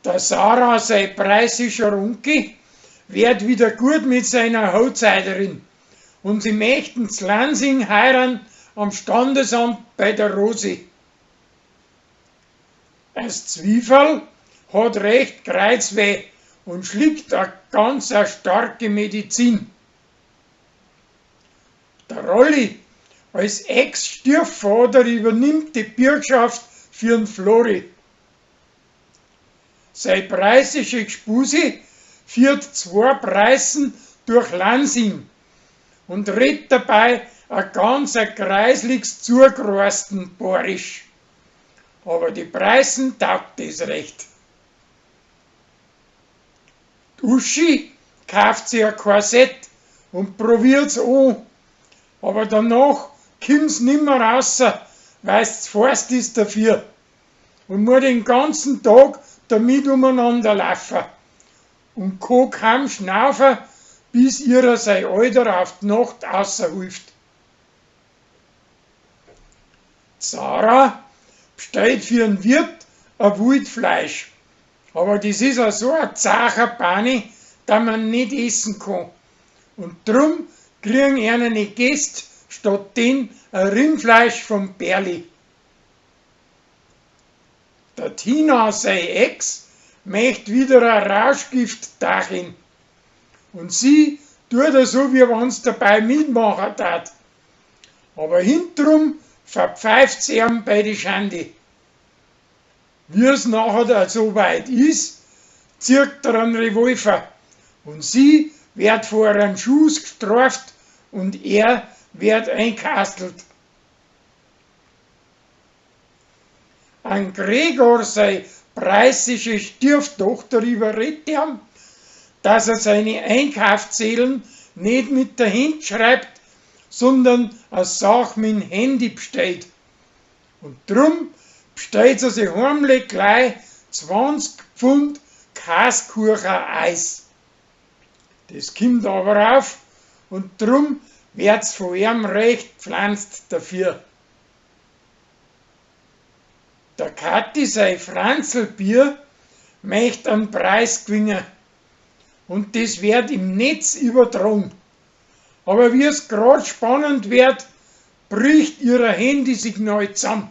Der Sarah sei preußischer Onkel werd wieder gut mit seiner Hochzeiterin und sie möchten z Lansing heiraten am Standesamt bei der Rosi. As Zwieferl hat recht Kreuzweh und schlickt a ganz a starke Medizin. Der Rolli als Ex-Stiefvater übernimmt die Bürgschaft für'n Flori. Sei preußische Gspusi führt zwei Preißen durch Lansing und redt dabei a ganz a kreisligs zugroasten Boarisch. Aber die Preißen taugt des recht. D'Uschi kauft sich a Korsett und probiert's an, aber danach kimmt's nimmer raus, weil's z fast is dafür und muss den ganzen Tag damit umeinander laufen und kann kaum schnaufen, bis ihrer sei Alter auf d'Nacht ausserhilft. D'Sarah bstellt für'n Wirt a Wildfleisch, aber des is a so a zacher Pani, da man ned essen kann. Und drum kriegen erne Gäst statt den a Rindfleisch vom Berli. Der Tina sei Ex möcht wieder a Rauschgift dachin. Und sie tut so, wie wenn's dabei mitmachen tat. Aber hintrum verpfeift sie ihm bei die Schande. Wie's nachher so weit is, zirkt er einen Revolver und sie wird vor einem Schuss gestraft und er wird einkastelt. An Gregor sei preußische Stieftochter überredet ihm, dass er seine Einkaufszählen nicht mit der Hand schreibt, sondern a Sach mit dem Handy bestellt. Und drum bestellt er sich heimlich gleich 20 Pfund Käsekuchen-Eis. Das kommt aber auf und drum wird's von ihm recht pflanzt dafür. Der Kathi sei Franzlbier möcht einen Preis gewinnen und das wird im Netz übertragen. Aber wie's grad spannend wird, bricht ihr Handysignal zusammen.